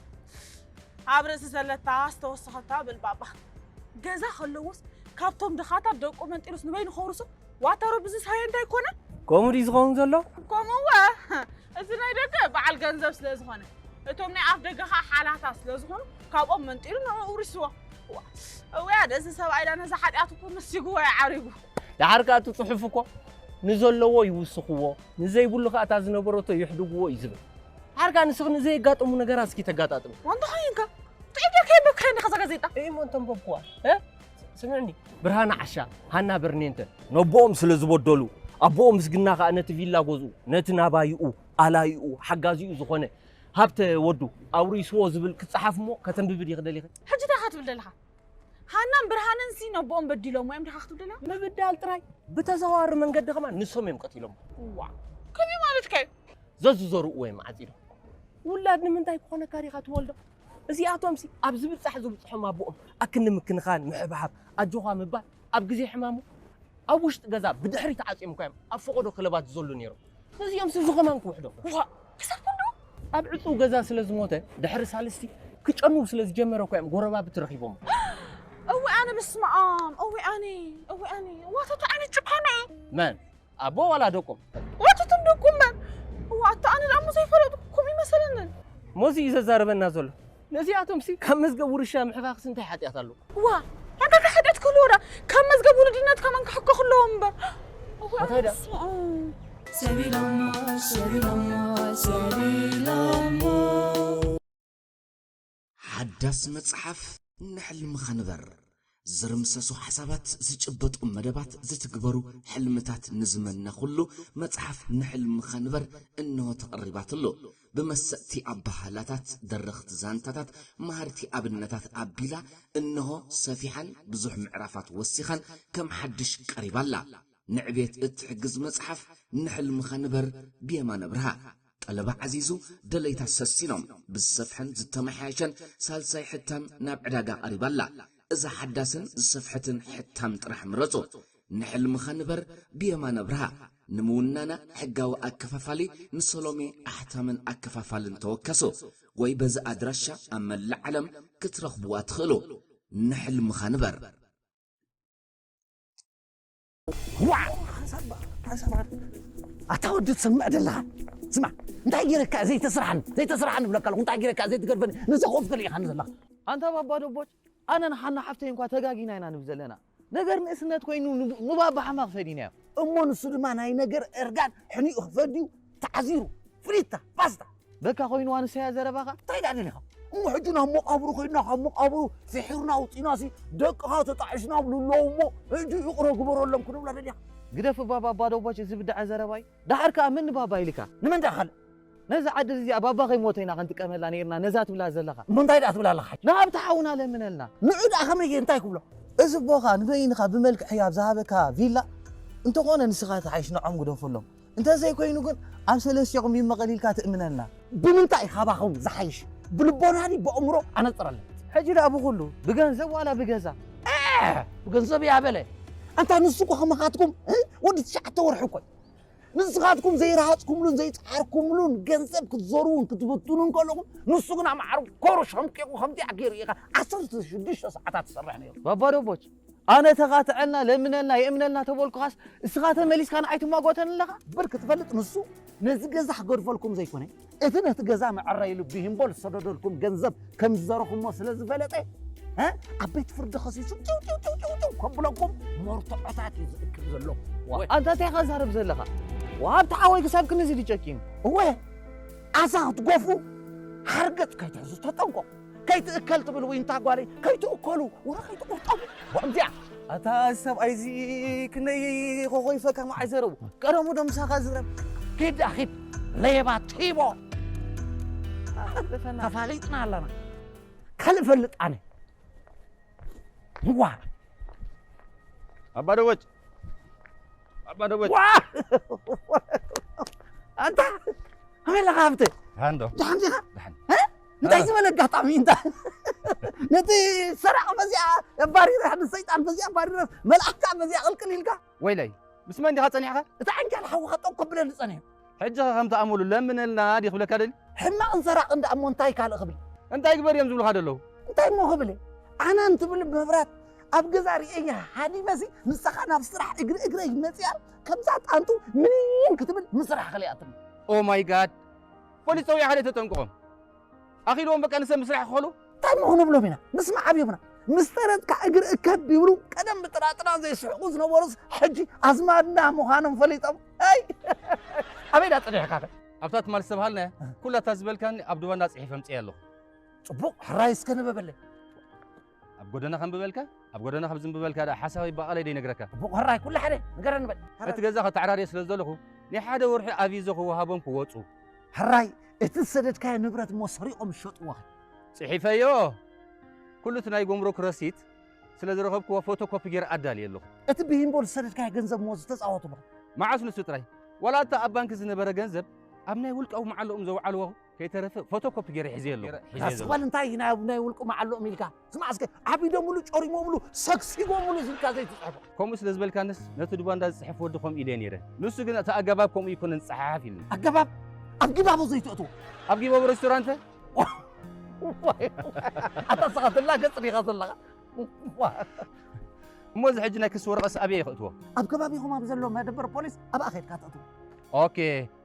ኣብ ርእሲ ዘለታ ዝተወሰኸታ ብል ባባ ገዛ ከለዎስ ካብቶም ድኻታት ደቁ መንጢሉስ ንበይኑ ከውርሶ ዋተሮ ብዝሳየ እንታይ ኮነ ከምኡ ድዩ ዝኸውን ዘሎ ከምኡ እወ እዚ ናይ ደገ በዓል ገንዘብ ስለ ዝኾነ እቶም ናይ ኣፍ ደገ ኸዓ ሓላታ ስለ ዝኾኑ ካብኦም መንጢሉ ንዕኡ ውሪስዎ እወ ኣደ እዚ ሰብኣይ ዳ ነዛ ሓጢኣት እኮ ነሲግዎ እዩ ዓሪጉ ደሓር ከኣ እቲ ጽሑፍ እኮ ንዘለዎ ይውስኽዎ ንዘይብሉ ከኣ እታ ዝነበረቶ ይሕድግዎ እዩ ዝብል ደሓር ከኣ ንስኺ ንዘየጋጠሙ ነገራት እስኪ ተጋጣጥሚ ዋንታ ኾይንካ ጥዒም ጌርካ የንበብካዮ እንዲኻ እዛ ጋዜጣ እሞ እንተንበብክዋ ስምዕኒ ብርሃነ ዓሻ፣ ሃና በርኔንተ ነቦኦም ስለ ዝበደሉ ኣቦኦም ምስግና ከኣ ነቲ ቪላ ገዝኡ፣ ነቲ ናባይኡ፣ ኣላይኡ፣ ሓጋዚኡ ዝኾነ ሃብተ ወዱ ኣውሪስዎ ዝብል ክትጸሓፍ እሞ ከተንብቢ ዲኺ ደሊኺ? ሕጂ እንታይ ኢኻ ትብል ዘለኻ? ሃናን ብርሃነንሲ ነቦኦም በዲሎሞ እዮም ዲኻ ክትብል ደለኻ? ምብዳል ጥራይ ብተዘዋዋሪ መንገዲ ከማን ንሶም እዮም ቀቲሎሞ። ዋእ ከመይ ማለትካ እዩ? ዘዝዘርኡ እዮም ዓጺዶም። ውላድ ንምንታይ ክኾነካ ዲኻ ትወልዶ? እዚኣቶምሲ ኣብ ዝብጻሕ ዝብጽሖም ኣቦኦም ኣክኒ ምክንኻን፣ ምሕብሓብ፣ ኣጆኻ ምባል ኣብ ግዜ ሕማሙ ኣብ ውሽጢ ገዛ ብድሕሪት ተዓጽዮም እኳ እዮም ኣብ ፈቐዶ ክለባት ዝዘሉ ነይሮም። ነዚኦምሲ እዚ ከማን ክውሕዶም። ዋእ ክሳብ ክንድኡ? ኣብ ዕጹው ገዛ ስለ ዝሞተ ድሕሪ ሳልስቲ ክጨንው ስለ ዝጀመረ እኳ እዮም ጎረባብቲ ረኺቦሞ። እወ ኣነ በስመኣም እወ ኣነ እወ ኣነ ዋተቱ ዓይነት ጭካነ እዩ። መን? ኣቦ ዋላ ደቆም? ዋተቶም ደቁ እምበር። እዋ ኣታ ኣነ ደኣ እሞ ዘይፈለጡ ከምኡ ይመሰለንን። ሞዚ እዩ ዘዛርበና ዘሎ። ነዚኣቶም ሲ ካብ መዝገብ ውርሻ ምሕኻኽስ እንታይ ሓጢኣት ኣሎ? እዋ ኣንታ እንታይ ሓጢኣት ክህልዎ ዳ ካብ መዝገብ ውልድነት ከማን ክሕከኹ ኣለዎም እምበር። እዋ ኣታ ዳ- በስመኣም። ሰቢሎሞ ሰቢሎሞ ሰቢሎሞ ሓዳስ መጽሓፍ ንሕልምኻ ንበር ዝርምሰሱ ሓሳባት፣ ዝጭበጡ መደባት፣ ዝትግበሩ ሕልምታት ንዝመነ ኩሉ መጽሓፍ ንሕልምኻ ንበር እንሆ ተቐሪባትሉ። ብመሰጥቲ ኣበሃህላታት፣ ደረኽቲ ዛንታታት፣ መሃርቲ ኣብነታት ኣቢላ እንሆ ሰፊሓን ብዙሕ ምዕራፋት ወሲኻን ከም ሓድሽ ቀሪባላ። ንዕቤት እትሕግዝ መጽሓፍ ንሕልምኻ ንበር ብየማነ ብርሃ። ጠለባ ዓዚዙ፣ ደለይታ ሰሲኖም፣ ብዝሰፍሐን ዝተመሓየሸን ሳልሳይ ሕታም ናብ ዕዳጋ ቀሪባላ። እዛ ሓዳስን ዝሰፍሐትን ሕታም ጥራሕ ምረጹ። ንሕልምኻ ንበር ብየማነ ብርሃ። ንምውናና ሕጋዊ ኣከፋፋሊ ንሰሎሜ ኣሕታምን ኣከፋፋልን ተወከሱ፣ ወይ በዚ ኣድራሻ ኣብ መላእ ዓለም ክትረኽብዋ ትኽእሉ። ንሕልምኻ ንበር። ዋዕ! ሓሳብ በ-፣ ሓሳብ ኣለ። ኣታ ወዲ ትሰምዕ ደለኻ? ስማዕ፣ እንታይ ገይረካ ዘይተስርሓኒ፣ ዘይተስርሓኒ ብለካ ኣለኹ፣ እንታይ ገይረካ ዘይትገድፈኒ፣ ነዚ ኮፍ ትብል ኢኻ ዘለኻ። ኣንታ ባባ ዶቦች፣ ኣነን ሓና ሓፍተይ እንኳ ተጋጊና ኢና ንብል ዘለና። ነገር ንእስነት ኮይኑ ንብ-፣ ንባባ ሓማቕ ፈዲናዮ። እሞ ንሱ ድማ ናይ ነገር እርጋን ሕኒኡ ክፈድዩ ተዓዚሩ። ፍሪታ፣ ፓስታ። በካ ኮይንዋ ንሰያ ዘረባኻ። እንታይ ደኣ ደሊኻ? እሞ ሕጂ ናብ መቓብሩ ኮይድና ካብ መቓብሩ ፍሒርና ኣውፂናሲ ደቅኻ ተጣዒስና ብሉ ኣለዉ እሞ ሕጂ ይቕረ ግበረሎም ክንብላ ደሊኻ? ግደፍ እባ ባባ ዶቦች፣ እዚ ብድዐ ዘረባይ። ደሓር ከኣ መን ባባ ኢልካ? ንመን ደኣ ካልእ? ነዛ ዓዲ እዚኣ ባባ ከይሞተ ኢና ክንጥቀመላ ነይርና፣ ነዛ ትብላ ዘለኻ። እሞ እንታይ ደኣ ትብላ ኣለኻ? ንሃብቲ ሓውና ለምነልና። ንዑ ደኣ ከመይ ገይረ እንታይ ክብሎ? እዚ ኣቦኻ ንበይንኻ ብመልክዕ ህያብ ዝሃበካ ቪላ እንተኾነ ንስኻ ተሓይሽ ንዖም ግደፈሎም። እንተዘይኮይኑ ግን ኣብ ሰለስቲኹም ይመቐል ኢልካ ትእምነና። ብምንታይ ካባኹም ዝሓይሽ? ብልቦና ድዩ ብኣእምሮ? ኣነፅረለይ። ሕጂ ደኣ ብኹሉ ብገንዘብ ዋላ ብገዛ? ብገንዘብ እያ በለ። ኣንታ ንሱ እኮ ከማኻትኩም እ? ወዲ ትሽዓተ ወርሒ እኮ እዩ። ንስኻትኩም ዘይረሃፅኩምሉን ዘይፀዓርኩምሉን ገንዘብ ክትዘርዉን ክትብትኑን ከለኹም ንሱ ግን ኣማዕሩ ኮሩ ሸምቂቑ ከምዚኣ ገይሩ ኢኻ ዓሰርተ ሽዱሽተ ሰዓታት ትሰርሕ ነይሩ። ባባ ዶቦች ኣነ ተኻትዐልና ለምነልና የእምነልና ተበልኩኻስ እስኻ ተመሊስካ ንዓይ ትማጎተኒ ኣለኻ? ብር ክትፈልጥ ንሱ ነዚ ገዛ ክገድፈልኩም ዘይኮነ እቲ ነቲ ገዛ መዐረይሉ ብሂምቦል ዝሰደደልኩም ገንዘብ ከም ዝዘረኹሞ ስለ ዝፈለጠ እ ኣብ ቤት ፍርዲ ከሲሱ ጭው ጭው ጭው ጭው ጭው ከብለኩም መርትዖታት እዩ ዝእክብ ዘሎ። ዋ፣ ኣንታ እንታይ ኢኻ ዛረብ ዘለኻ? ዋ፣ ኣብቲ ሓወይ ክሳብ ክንዚ ድጨኪኑ። እወ ዓሳ ክትጎፉ ሓርገጽ ከይትሕዙ ተጠንቀቑ። ከይትእከል ትብል ዊንታ ጓለይ ከይትእከሉ ወረ ከይትቁርጠሙ። ከምዚኣ ኣታ ሰብኣይ እዚ ክንደይ ኮኾይፈካ መዓይ ዘረቡ ቀደሙ ዶ ምሳኻ ዝረብ ኪድ ኣኺድ ሌባ ቲቦ ተፋሊጥና ኣለና። ካልእ ፈልጥ ኣነ ዋ ኣባ ደወጭ ኣባ ደወጭ ኣንታ ኣመለኻ ሃብተ ሃንዶ ደሓን ዲኻ እንታይ ዝበለ ኣጋጣሚ እንታ ነቲ ሰራቕ በዚኣ ኣባሪረ ንሰይጣን በዚኣ ኣባሪረ መልኣካ በዚኣ ቅልቅል ኢልካ ወይለይ ምስ መን ዲኻ ጸኒሕካ? እቲ ዓንጃል ሓውኻ ጠው ከብለኒ ጸኒሑ። ሕጂ ኸ ከምቲ ኣመሉ ለምነልና ድዩ ክብለካ ደልዩ? ሕማቕን ሰራቕን ደኣ እሞ እንታይ ካልእ ክብል? እንታይ ግበር እዮም ዝብሉኻ ደለዉ? እንታይ እሞ ክብል? ዓናን ትብል መብራት ኣብ ገዛ ርእየያ ሃዲመሲ ንስኻ ናብ ስራሕ እግሪ እግረይ መጺኣ ከምዛ ጣንጡ ምንን ክትብል ምስራሕ ከሊኣትኒ። Oh my God! ፖሊስ ጸዊዕኻ ደይ ተጠንቅቖም? ኣኺልዎም በቃ ንሰብ ምስራሕ ክኸሉ እንታይ ምኹኑ ብሎም ኢና ምስማዕ ኣብዮምና ምስ ተረጥካ እግሪ እከብ ይብሉ ቀደም ብጥራጥራ ዘይስሕቁ ዝነበሩስ ሕጂ ኣዝማድና ምዃኖም ፈሊጦም ኣይ ኣበይ ዳ ጸኒሕካ ከ ኣብታ ትማል ዝተባሃልናያ ኩላታ ዝበልካኒ ኣብ ዱባንዳ ጽሒፈ ኣምጽኤ ኣለኹ ጽቡቕ ሕራይ እስከ ንበበለይ ኣብ ጎደና ከንብበልካ ኣብ ጎደና ካብ ዝንብበልካ ደኣ ሓሳበይ ባቐለይ ደይነግረካ ጽቡቕ ሕራይ ኩሉ ሓደ ንገረኒ በል እቲ ገዛ ከተዓራርየ ስለ ዘለኹ ናይ ሓደ ወርሒ ኣቪዞ ክወሃቦም ክወጹ ሕራይ እቲ ዝሰደድካዮ ንብረት እሞ ሰሪቖም ዝሸጥዎ ኸ? ጽሒፈዮ። ኩሉ እቲ ናይ ጎምሩክ ረሲት ስለ ዝረኸብክዎ ፎቶ ኮፒ ገይረ ኣዳልየ ኣለኹ። እቲ ብሂምቦል ዝሰደድካዮ ገንዘብ እሞ ዝተጻወትሉ ኸ? መዓስ ንሱ ጥራይ? ዋላ እቲ ኣብ ባንኪ ዝነበረ ገንዘብ ኣብ ናይ ውልቃዊ መዓልኦም ዘውዓልዎ ከይተረፈ ፎቶ ኮፒ ገይረ ሒዘዮ ኣለኹ። ሒዘዮ ዘለኹ። ኣስኳል እንታይ እዩ ናይ ናይ ውልቁ መዓልኦም ኢልካ? ስማዕ እስከ ዓቢዶምሉ ጨሪሞምሉ ሰግሲጎምሉ ኢልካ ዘይትጽሕፎ። ከምኡ ስለ ዝበልካንስ ነቲ ዱባንዳ ዝጽሕፍ ወዲ ከምኡ ኢለ ነይረ። ንሱ ግን እቲ ኣገባብ ከምኡ ኣይኮነን ዝጸሓሓፍ ኢሉኒ። ኣገባብ ኣብ ጊባቦ ዘይተእትዎ። ኣብ ጊባቦ ሬስቶራንት ኣታ ስኻ ትላገጽ ዲኻ ዘለኻ። እሞ እዚ ሕጂ ናይ ክሲ ወረቐስ ኣበይ እየ ከእትዎ? ኣብ ከባቢኹም ኣብ ዘሎ መደበር ፖሊስ ኣብኣ ኸይድካ ተእትዎ። ኦኬ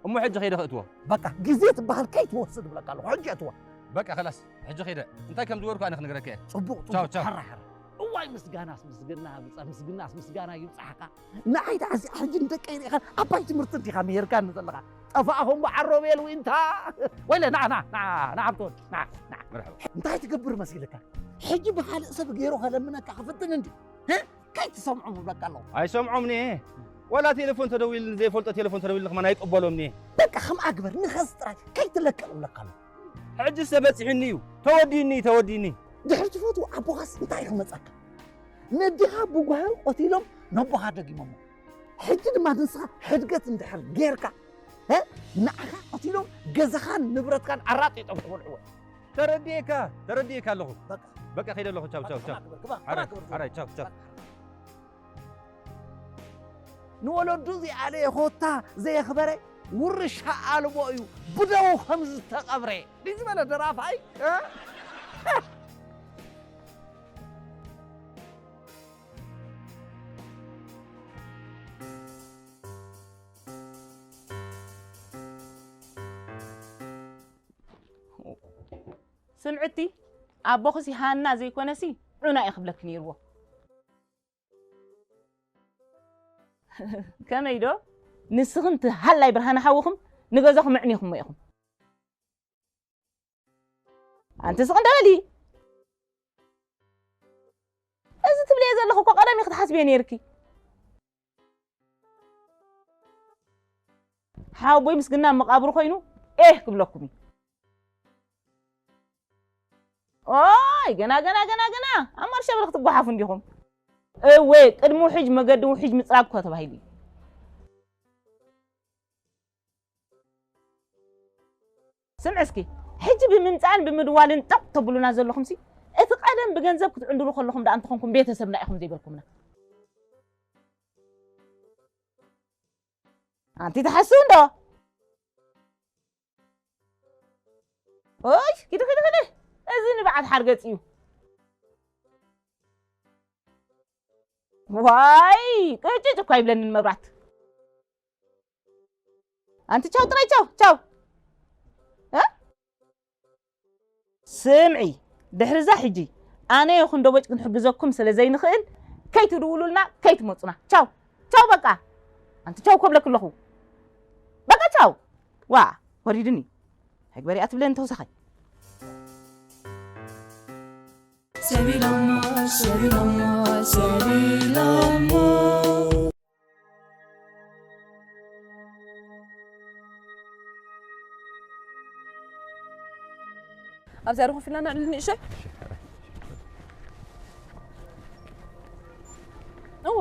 እሞ ሕጂ ከይደ ከእትዎ። በቃ ግዜ ትበሃል ከይትወስድ እብለካ ኣለኹ ሕጂ እትዎ። በቃ ከላስ ሕጂ ከይደ እንታይ ከም ዝገበርኩ ኣነ ክነግረካ እየ። ጽቡቕ ቻው ጽቡቕ ቻው። ሕራይ ሕራይ። እዋይ ምስጋናስ ምስግና ብጻ ምስግናስ ምስጋና ይብጻሕካ። ንዓይ ደኣ እዚኣ ሕጂ ንደቀይ ርኢኻ ዓባይ ትምህርቲ እንዲኻ ምሂርካኒ ዘለኻ። ጠፋእኹም በዓል ሮቤል ዊንታ። ወይለ ና ና ና ና ሃብቶን ና ና። መርሐባ። እንታይ ትገብር መሲልካ? ሕጂ ብኻልእ ሰብ ገይሩ ከለምነካ ክፍትን እንዲ። ህ? ከይትሰምዖም እብለካ ኣለኹ። ኣይሰምዖምኒ። ዋላ ቴሌፎን ተደዊልኒ ዘይፈልጦ ቴሌፎን ተደዊልኒ ከማን ኣይቅበሎምኒ። በቃ ከምኣ ግበር ንኸስ ጥራይ ከይትለቀቕ እብለካ ኣለኹ። ሕጅስ ተበጺሑኒ እዩ። ተወዲኒ፣ ተወዲኒ። ድሕሪ ትፈትዎ ኣቦኻስ እንታይ ክመጸካ? ነዲኻ ብጓሂ ቀቲሎም ነቦኻ ደጊሞሞ። ሕጂ ድማ ንስኻ ሕድገት እንድሕር ጌርካ፣ እ? ንዓኻ ቀቲሎም ገዛኻን ንብረትካን ኣራጢጦም ክበልዕዎ። ተረዲኤካ፣ ተረዲኤካ ኣለኹ። በቃ። በቃ፣ ከይደ ኣለኹ። ቻው፣ ቻው፣ ቻው። ግበር፣ ግበር፣ ሓራይ፣ ግበር። ሓራይ፣ ቻው፣ ቻው። ንወለዱ ዘይኣለየ ኮታ ዘየኽበረ ውርሻ ኣልቦ እዩ ብደዉ ከም ዝተቐብረ። ድዩ ዝበለ ደራፋይ? እ? ስምዕቲ፣ ኣቦኽሲ ሃና ዘይኮነሲ ዑና እዩ ክብለኪ ነይርዎ። ከመይ ዶ? ንስኽን እቲ ሃላይ ብርሃነ ሓውኽም ንገዛኹም ኣዕኒኹሞ ኢኹም። ኣንቲ ስቕ እንደ በሊ። እዚ ትብልዮ ዘለኹ እኮ ቀደም ኢኺ ትሓስብዮ ነይርኪ። ሓወቦይ ምስግና መቓብሩ ኮይኑ ኤህ ክብለኩም እዩ። ኦይ፣ ገና፣ ገና፣ ገና፣ ገና ኣብ ማርሻ በል ክትጓሓፉ እንዲኹም። እወ፣ ቅድሚ ውሕጅ መገዲ ውሕጅ ምጽራግ እኮ ተባሂሉ እዩ። ስምዒ እስኪ፣ ሕጂ ብምምጻእን ብምድዋልን ጠቕ ተብሉና ዘለኹምሲ፣ እቲ ቀደም ብገንዘብ ክትዕንድሩ ከለኹም ደኣ እንተኾንኩም ቤተሰብና ኢኹም ዘይበልኩምና። ኣንቲ ትሓስው እንዶ? ኦይ፣ ኪዲ፣ ኪዲ፣ ኪዲ። እዚ ንብዓት ሓርገጽ እዩ። ዋይ፣ ቅጭጭ እኳ ይብለንን መብራት። ኣንቲ ቻው ጥራይ ቻው፣ ቻው። እ? ስምዒ፣ ድሕሪ እዛ ሕጂ ኣነ ይኹን ደቦጭ ክንሕግዘኩም ስለ ዘይንኽእል፣ ከይትድውሉልና፣ ከይትመጹና። ቻው፣ ቻው በቃ። ኣንቲ ቻው ኮብለክ ኣለኹ። በቃ ቻው። ዋ፣ ወሪድኒ። ሕግበሪ ኣትብለን ተወሳኸይ። ሰቢሎሞ፣ ሰቢሎሞ፣ ሰቢሎሞ። ኣብዚኣ ዶ ኮፍ ኢልና ነዕልል ንእሸ? እወ፣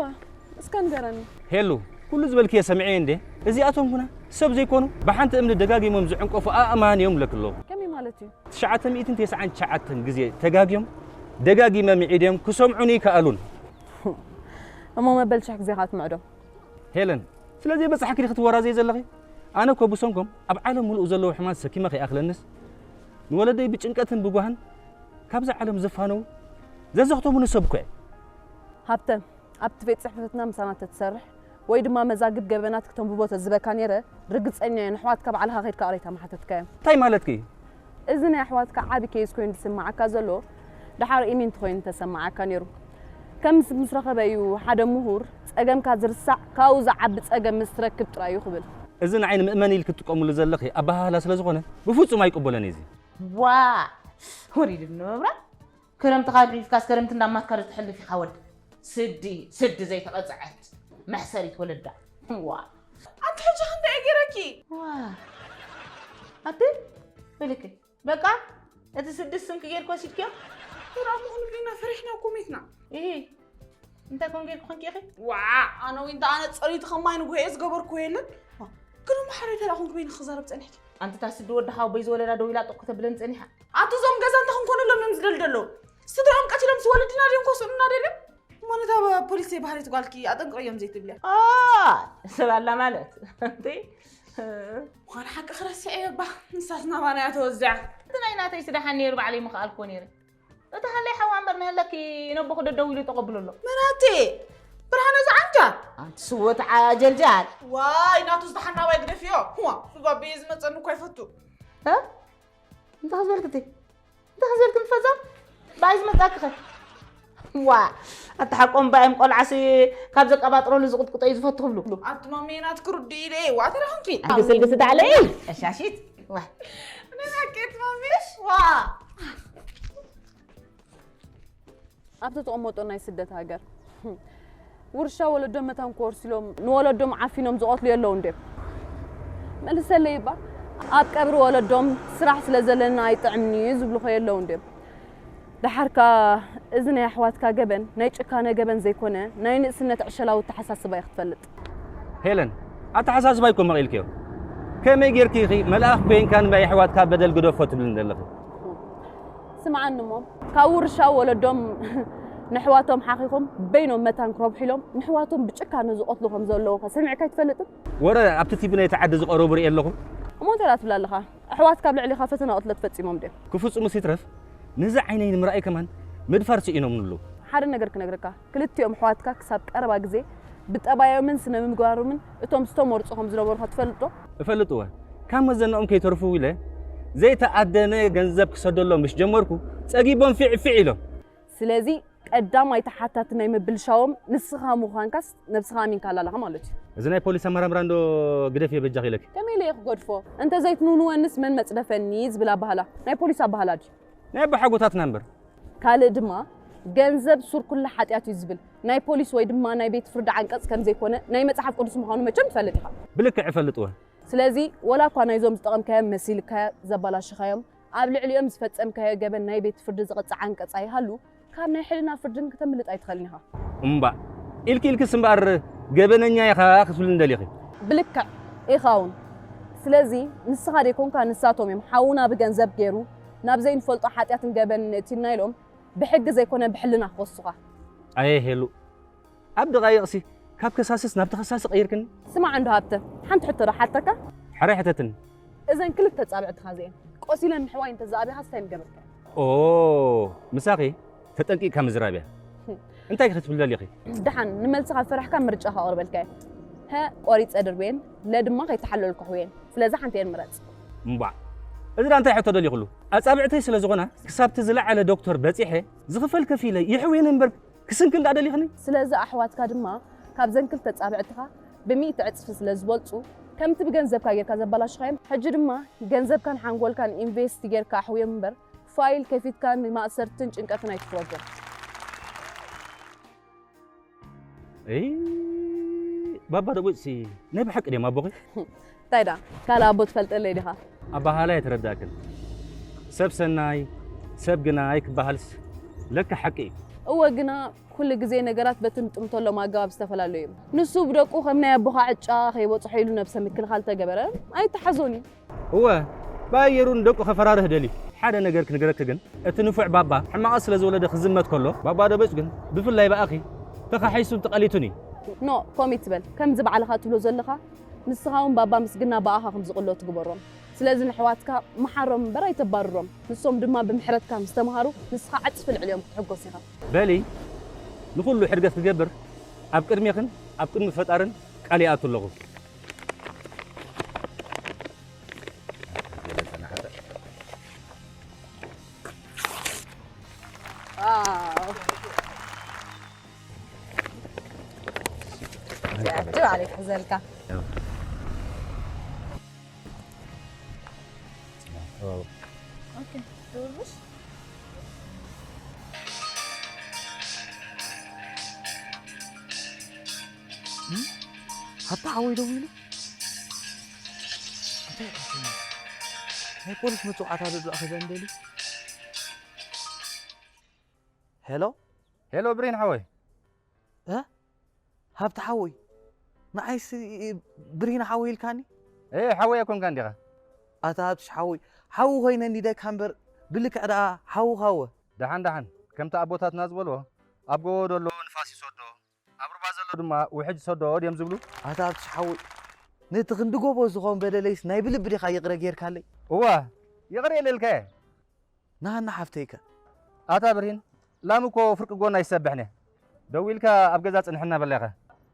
እስከ ንገረኒ። ሄሉ፣ ኩሉ ዝበልክዮ ሰሚዐ እንዴ? እዚኣቶም ግና ሰብ ዘይኮኑ፣ ብሓንቲ እምኒ ደጋጊሞም ዝዕንቀፉ ኣእማን እዮም እብለኪ ኣለኹ። ከመይ ማለት እዩ? ትሽዓተ ሚእትን ተስዓን ትሽዓተን ግዜ ተጋግዮም፣ ደጋጊመ ምዒደዮም ክሰምዑኒ ይከኣሉን። እሞ መበል ሽሕ ግዜ ኢኻ ትምዕዶ። ሄለን፣ ስለ ዘይበጻሕኪ ዲኺ ትወራዘይ ዘለኺ? ኣነ እኮ ብሰንኮም ኣብ ዓለም ምሉእ ዘለዉ ሕማም ተሰኪመ ከይኣኽለንስ፣ ንወለደይ ብጭንቀትን ብጓህን ካብዛ ዓለም ዘፋነዉ ዘዘኽተሙኒ ሰብ እኮ እየ። ሃብተ፣ ኣብቲ ቤት ጽሕፈትና ምሳና ተትሰርሕ ወይ ድማ መዛግብ ገበናት ክተንብቦ ተዝበካ ነይረ፣ ርግጸኛ እየ ንኣሕዋትካ ባዕልኻ ከይድካ ቅሬታ ምሓተትካዮም። እንታይ ማለትኪ? እዚ ናይ ኣሕዋትካ ዓቢ ኬዝ ኮይኑ ዝስምዓካ ዘሎ፣ ደሓር ኢሚንት ኮይኑ ተሰምዓካ ነይሩ። ከም ምስ ረኸበ እዩ ሓደ ምሁር፣ ጸገምካ ዝርሳዕ፣ ካብኡ ዝዓቢ ጸገም ምስ ትረክብ ጥራይ እዩ ክብል። እዚ ንዓይ ንምእመን ኢልኪ ትጥቀምሉ ዘለኺ ኣበሃህላ ስለ ዝኾነ፣ ብፍጹም ኣይቅበሎን እየ እዚ። ዋ! ወሪድኒ መብራት። ክረምትኻ ኣሕሊፍካስ ክረምቲ እንዳማትካ ዶ ትሕልፍ ኢኻ ወዲ? ስዲ፣ ስዲ ዘይተቐጽዐት መሕሰሪት ወለዳ። ዋ። ኣንቲ ሕጂ ክንደይ ገይረኪ? ዋ። ኣቲ፣ በልኪ። በቃ፣ እቲ ስዲ ስምኪ ጌርኪ ወሲድክዮ? ተራ ምኹኑ ዲና ፈሪሕና እኮ ሜትና። እሂ። እንታይ ኮን ጌርኪ ኮንኪ ኢኺ? ዋ፣ ኣነ ዊንታ፣ ኣነ ጸሊቲ ከማይ ንጉሄ ዝገበርኩ የለን። ዋ፣ ግን እሞ ሓረይ ተራ ኮንኩ በይንኺ ክዛረብ ጸኒሕኪ። ኣንቲ እታ ስዲ ወዲ ሓወቦይ ዝወለዳ ደው ኢላ ጥቕ ክተብለኒ ጸኒሓ። ኣቲ እዞም ገዛ እንታይ ክንኮነሎም እዮም ዝደልደሎ? ስድራኦም ቀቲሎም ዝወለድና ድዮም ከስኡና ደልዮም? እሞ ነታ ፖሊስ ዘይባህሪት ጓልኪ ኣጠንቅቕዮም ዘይትብልያ? ኦ፣ ሰብ ኣላ ማለት። ኣንቲ፣ ምዃን ሓቂ ክረስዕ እየ እባ። ንሳስ ናባና እያ ተወዚዓ። እቲ ናይ ናተይ ስደሓን ነይሩ ባዕለይ ምኽኣልክዎ ነይረ። እቲ ሃለይ ሓዋ እምበር ንሃለኪ ነቦኹ ደደዊሉ ተቐብሎ ኣሎ። መናቴ፣ ብርሃነ ዝዓንጃ? ኣንቲ ስወት ዓጀልጃል። ዋይ፣ ናቱ ዝደሓን ናባይ ግደፍዮ። ዋ፣ ብባቤ ዝመጸኒ እኮ ይፈቱ። እ? እንታይ ዝበልክቲ? እንታይ ዝበልክ ንፈዛ? ባይ ዝመጻክኸ? ዋ ኣታ ሓቆም ባዮም ቆልዓሲ ካብ ዘቀባጥረሉ ዝቕጥቅጦ እዩ ዝፈቱ ክብሉ ኣቲ ማሜ ናት ክርዱ ኢለ ዋ ተረኸምኪ ግስል ግስል ዳዕለ ቀሻሺት ዋ ንናቄት ማሜሽ ዋ ኣብቲ ተቐመጦ ናይ ስደት ሃገር ውርሻ ወለዶም መታን ክወርሱ ኢሎም ንወለዶም ዓፊኖም ዝቐትሉ የለውን ድዮም? መልሰለይ እባ ኣብ ቀብሪ ወለዶም ስራሕ ስለ ዘለና ኣይጥዕምን እዩ ዝብሉ ኸ የለውን ድዮም? ደሓርካ እዚ ናይ ኣሕዋትካ ገበን ናይ ጭካነ ገበን ዘይኮነ ናይ ንእስነት ዕሸላዊ ኣተሓሳስባ እዩ ክትፈልጥ። ሄለን ኣተሓሳስባይ እኮ መቒልክዮ። ከመይ ጌርኪ ኢኺ መልኣኽ ኮይንካ ንናይ ኣሕዋትካ በደል ግደፎ ትብልኒ ዘለኺ? ስምዓኒ እሞ ካብ ውርሻ ወለዶም ነሕዋቶም ሓኺኾም በይኖም መታን ክረብሑ ኢሎም ነሕዋቶም ብጭካነ ዝቐትሉ ከም ዘለዉ ከ ሰሚዕካ ኣይትፈልጥን? ወረ ኣብቲ ቲቪ ናይቲ ዓዲ ዝቐረቡ ርእየ ኣለኹ። እሞ እንታይ ደኣ ትብል ኣለኻ? ኣሕዋትካ ኣብ ልዕሌኻ ፈተና ቅትለት ፈጺሞም ድዮም? ክፍጽሙስ ይትረፍ ነዚ ዓይነይ ንምርኣይ ከማን ምድፋር ስኢኖምኒ ኣለዉ። ሓደ ነገር ክነግረካ፣ ክልቲኦም ኣሕዋትካ ክሳብ ቀረባ ግዜ ብጠባዮምን ስነ-ምግባሮምን እቶም ዝተመርጹ ከም ዝነበሩ ከ ትፈልጥ ዶ? እፈልጥ እወ። ካብ መዘነኦም ከይተርፉ ኢለ ዘይተኣደነ ገንዘብ ክሰደሎም ምስ ጀመርኩ ጸጊቦም ፊዕ ፊዕ ኢሎም። ስለዚ ቀዳማይ ተሓታቲ ናይ ምብልሻዎም ንስኻ ምዃንካስ ነብስኻ ኣሚንካላ ኣለኻ ማለት እዩ። እዚ ናይ ፖሊስ ኣመራምራ እንዶ ግደፍዮ በጃኺ ኢለኪ። ከመይ ኢለ እየ ክገድፎ? እንተዘይትንውንወንስ መን መጽደፈኒ ዝብል ኣበሃህላ ናይ ፖሊስ ኣበሃህላ ድዩ? ናይ ኣቦሓጎታትና እምበር። ካልእ ድማ ገንዘብ ሱር ኩሉ ሓጢኣት እዩ ዝብል ናይ ፖሊስ ወይ ድማ ናይ ቤት ፍርዲ ዓንቀጽ ከም ዘይኮነ ናይ መጽሓፍ ቅዱስ ምዃኑ መቸም ትፈልጥ ኢኻ። ብልክዕ እፈልጥ እወ። ስለዚ ወላ እኳ ናይዞም ዝጠቐምካዮም መሲልካዮ ዘባላሸኻዮም ኣብ ልዕሊኦም ዝፈጸምካዮ ገበን ናይ ቤት ፍርዲ ዝቕጻዕ ዓንቀጽ ኣይሃሉ ካብ ናይ ሕልና ፍርድን ክተምልጥ ኣይትኽእልን ኢኻ። እምባእ ኢልኪ ኢልክስ እምበኣር ገበነኛ ኢኻ ክትብልኒ ደሊኺ። ብልክዕ ኢኻ እውን። ስለዚ ንስኻ ደይኮንካ ንሳቶም እዮም ሓውና ብገንዘብ ገይሩ ናብ ዘይንፈልጦ ሓጢኣትን ገበንን የእትዩና ኢሎም ብሕጊ ዘይኮነ ብሕልና ክኸሱኻ። ኣየ ሄሉ ኣብ ደቓይቕሲ ካብ ከሳስስ ናብ ተኸሳሲ ቀይርክኒ። ስማዕ እንዶ ሃብተ፣ ሓንቲ ሕቶ ዶ ሓተካ? ሕራይ ሕተትኒ። እዘን ክልተ ኣጻብዕትኻ እዚኤን ቆሲለን ንሕዋይ እንተዝኣብያኻስ እንታይ ምገበርካዮ? ኦ፣ ምሳኺ ተጠንቂቕካ ምዝራብ እያ። እንታይ ክትብሊ ደሊኺ? ደሓን፣ ንመልሲ ካብ ፈራሕካ ምርጫኻ ኣቕርበልካ እየ። ሀ፣ ቆሪጸ ድርብየን፣ ለ ድማ ከይተሓለልኩ ኣሕውየን። ስለዚ ሓንቲኤን ምረጽ። እምቧዕ፣ እዚ ደኣ እንታይ ሕቶ ደሊኹሉ? ኣጻብዕተይ ስለ ዝኾና ክሳብቲ ዝለዓለ ዶክተር በጺሐ ዝኽፈል ከፊለ የሕውየን እምበር ክስንክል ደኣ ደሊኽኒ? ስለዚ ኣሕዋትካ ድማ ካብዘን ክልተ ኣጻብዕትኻ ብሚእቲ ዕጽፊ ስለ ዝበልጹ፣ ከምቲ ብገንዘብካ ጌርካ ዘበላሸኻዮም፣ ሕጂ ድማ ገንዘብካን ሓንጎልካን ኢንቨስት ጌርካ ኣሕውዮም እምበር፣ ፋይል ከፊትካ ንማእሰርትን ጭንቀትን ኣይትፍረዶም። እይ፣ ባባ ደቦጭሲ ናይ ብሓቂ ድዮም ኣቦኺ? እንታይ ደኣ ካልእ ኣቦ ትፈልጠለይ ዲኻ? ኣበሃህላይ ኣይተረዳእክን። ሰብ ሰናይ ሰብ ግናይ ክበሃልስ ለካ ሓቂ እዩ። እወ ግና ኩሉ ግዜ ነገራት በቲ ንጥምተሎም ኣገባብ ዝተፈላለዩ እዮም። ንሱ ብደቁ ከም ናይ ኣቦኻ ዕጫ ከይበጽሖ ኢሉ ነብሰ ምክልኻል ተገበረ ኣይተሓዞን እዩ። እወ ብኣየሩ ንደቁ ከፈራርህ ደልዩ። ሓደ ነገር ክንገረኪ ግን እቲ ንፉዕ ባባ ሕማቓት ስለ ዝወለደ ክዝመት ከሎ ባባ ደበጭ ግን ብፍላይ ብኣኺ ተኻሒሱን ተቐሊቱን እዩ። ኖእ ኮም ይትበል ከምዚ ባዕልኻ ትብሎ ዘለኻ ንስኻ እውን ባባ ምስግና ብኣኻ ከም ዝቕለቱ ግበሮም። ስለዚ ንሕዋትካ ምሓሮም እምበር ኣይተባርሮም። ንሶም ድማ ብምሕረትካ ምስ ተምሃሩ ንስኻ ዕጽፊ ልዕሊኦም ክትሕጎስ ኢኻ። በሊ ንኹሉ ሕድገት ክገብር ኣብ ቅድሜኽን ኣብ ቅድሚ ፈጣርን ቃል ይኣቱ ኣለኹ። ዋው። ያቱ عليك حزلكا. ኦኬ፣ ዶርሽ። ሃብታ ሓወይ ደዊሉ። እንታይ ይሓስብ? ናይ ፖሊስ መጽዋዕታ ዶ ኣኺበ እንደሊ? ሄሎ? ሄሎ ብሬን ሓወይ። እ? ሃብቲ ሓወይ። ንዓይስ ብሪን ሓወይ ኢልካኒ? ኤ ሓወይ ኣይኮንካን ዲኻ? ኣታ ሃብትሽ ሓወይ። ሓዊ ኮይነ እንዲደካ እምበር ብልክዕ ደኣ ሓውኻ እወ። ደሓን ደሓን ከምቲ ኣቦታትና ዝበልዎ ኣብ ጎቦ ዘሎ ንፋስ ይሰዶ ኣብ ሩባ ዘሎ ድማ ውሕጅ ይሰዶ ድዮም ዝብሉ? ኣታ ሃብትሽ ሓወይ። ነቲ ክንዲ ጎቦ ዝኾን በደለይስ ናይ ብልቢ ዲኻ ይቕረ ጌርካለይ? እወ ይቕረ ኢለልካየ። ንሃና ሓፍተይከ? ኣታ ብርሂን፣ ላም እኮ ፍርቂ ጎና ይሰብሕን እያ። ደዊልካ ኣብ ገዛ ጽንሕና በላይኻ።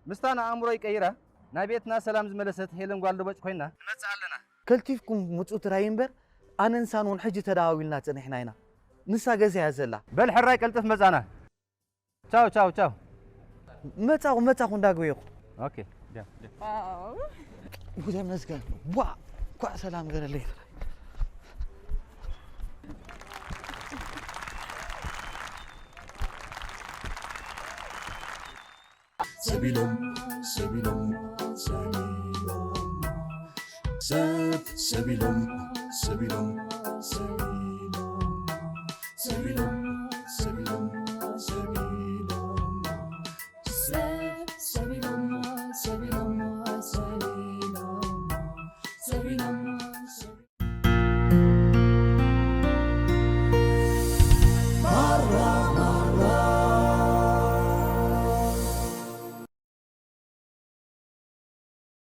ምስታ ንኣእምሮይ ቀይራ፣ ናይ ቤትና ሰላም ዝመለሰት ሄለን ጓል ደቦጭ ኮይና ንመጽእ ኣለና። ከልቲፍኩም ምጹ ትራይ እምበር፣ ኣነን ንሳን እውን ሕጂ ተደዋዊልና ጸኒሕና ኢና። ንሳ ገዛ እያ ዘላ። በል ሕራይ ቀልጥፍ መጻና። ቻው ቻው ቻው። መጻኹ መጻኹ እንዳጎየኹ ኦኬ ደ- ደ- ተመስገን። ዋ እንኳዕ ሰላም ገረለይ። ሰቢሎም ሰቢሎም ሰቢሎም ሰብ ሰቢሎም ሰቢሎም ሰቢሎም ሰቢሎም